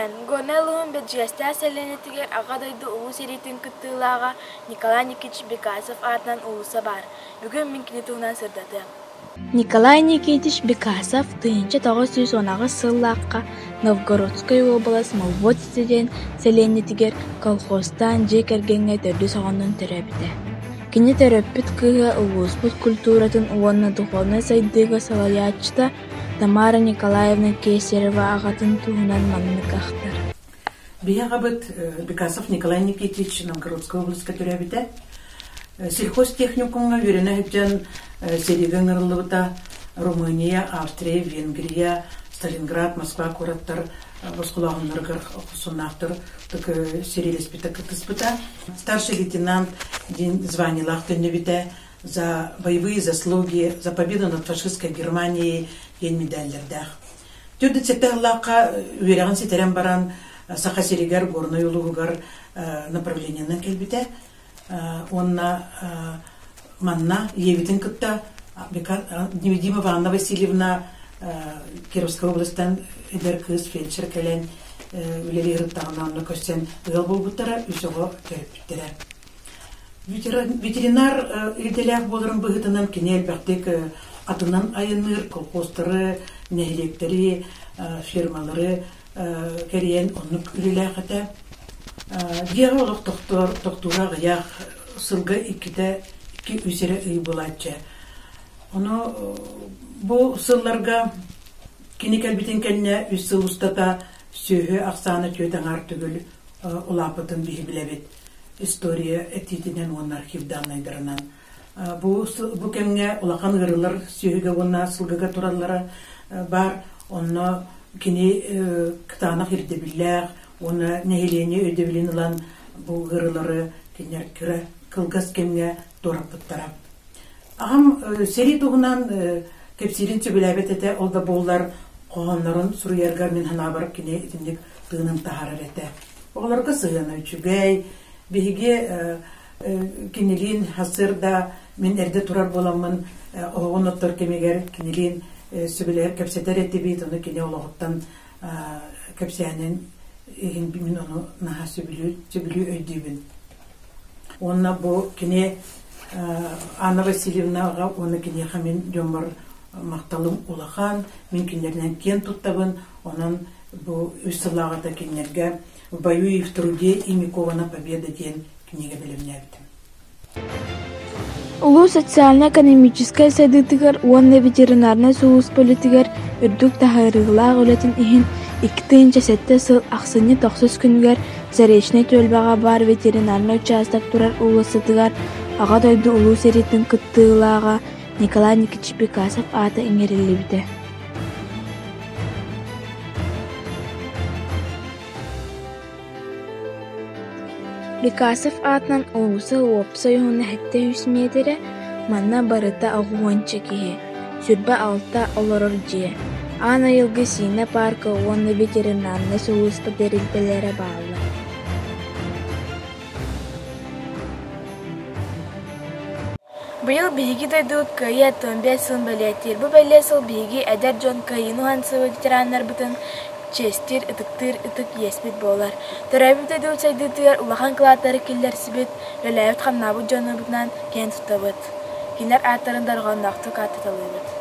Сэлээн Горнай улууһун Бэрдьигэстээх сэлиэнньэтигэр Аҕа дойду Улуу сэриитин кыттыылааҕа Николай Никитич Бекасов аатынан уулусса баар. Бүгүн мин кини туһунан сырдатыам. Николай Никитич Бекасов 1918 сыллаахха Новгородскай уобалас Молвотица диэн сэлиэнньэтигэр колхозтаан дьиэ кэргэҥҥэ төрдүс оҕонон төрөөбүтэ. Кини төрөппүт кыыһа улууспут культуратын уонна духовнай сайдыыга салайааччыта Тамара Николаевна Кесарева аҕатын туһунан маннык ахтар: Биһи аҕабыт Бекасов Николай Никитич Новгородскай областка төрөөбүтэ. Сельхозтехникумҥа үөрэнэ сылдьан сэриигэ ыҥырыллыбыта. Румыния, Австрия, Венгрия, Сталинград, Москва куораттар босхолооһуннарыгар хорсуннаахтар сэриилэспитэ, кыттыспыта. Старший лейтенант диэн званиелаах төннүбүтэ. За боевые заслуги, за победу над фашистской Германией диэн медаллардаах. Төрдүт сэттэ сыллаахха үөрэҕин ситэрэн баран Саха сиригэр Горнай улууһугар направлениенан кэлбитэ. Уонна манна ийэбитин кытта Невидимова Анна Васильевна Кировскай областан эдэр кыыс фельдшер кэлэн үлэлии сырыттаҕына онно көрсөн ыал буолбуттара, үс оҕо төрөппүттэрэ. Ветеринар идэлээх буоларын быһыытынан кини элбэхтик атынан айанныыр, колхозтары, нэһилиэктэри, фермалары кэрийэн оннук үлэлээх этэ. Дьиэҕэ олох тохтуура аҕыйах, сылга иккитэ, икки-үс эрэ ый буолааччы. Ону бу сылларга кини кэлбитин кэннэ үс сыл устата сүөһү ахсаана түөрт аҥаар төгүл улааппытын биһи билэбит. История этиитинэн уонна архив дааннайдарынан. Бу, бу кэмҥэ улахан ыарыылар сүөһүгэ уонна сылгыга тураллара баар. Онно кини кытаанах ирдэбиллээх уонна нэһилиэнньэ өйдөбүлүн ылан бу ыарыылары кинилэр кыра кылгас кэмҥэ туораппыттара. Аҕам сэрии туһунан кэпсиирин сөбүлээбэт этэ, ол да буоллар хоһооннорун суруйарга мин санаабар кини итинник тыынын таһаарар этэ. Оҕолорго сыһыана үчүгэй, биһиги кинилиин сарсыарда мин эрдэ турар буоламмын оһоҕун оттор кэмигэр кинилиин сөбүлэһэр кэпсэтэр этибит, ону кини олоҕуттан кэпсээнин иһин мин ону наһаа сөбүлүү, сөбүлүү өйдүүбүн. Уонна бу кини Анна Васильевнаҕа уонна киниэхэ мин дьоммор махталым улахан, мин кинилэринэн киэн туттабын, онон бу үс сыллааҕыта кинилэргэ «В бою и в труде ими кована победа» диэн кинигэ бэлэмнээбитим. Улуус социально-экономическай сайдыытыгар уонна ветеринарнай сулууспа үлэтигэр үрдүк таһаарыылаах үлэтин иһин 2007 сыл ахсынньы тохсус күнүгэр Заречнай түөлбэҕэ баар ветеринарнай учаастак турар уулуссатыгар Аҕа дойду Улуу сэриитин кыттыылааҕа Николай Никитич Бекасов аата иҥэриллибитэ. Бекасов аатынан уулусса уопсай уһуна 700 миэтэрэ, манна барыта 80 киһи, 26 олорор дьиэ, Аан Айылгы Сиинэ паарка уонна ветеринарнай сулууспа тэрилтэлэрэ бааллар. Быйыл биһиги дойдубут Кыайыы 65 сылын бэлиэтиир. Бу бэлиэ сыл биһиги эдэр дьон Кыайыыны уһансыбыт ветераннарбытын чиэстиир, ытыктыыр ытык иэспит буолар. Төрөөбүт дойдубут сайдыытыгар улахан кылааттары киллэрсибит, үлэлээбит-хамнаабыт дьоннорбутунан киэн туттабыт. Кинилэр ааттарын дорҕоонноохтук ааттаталыыбыт.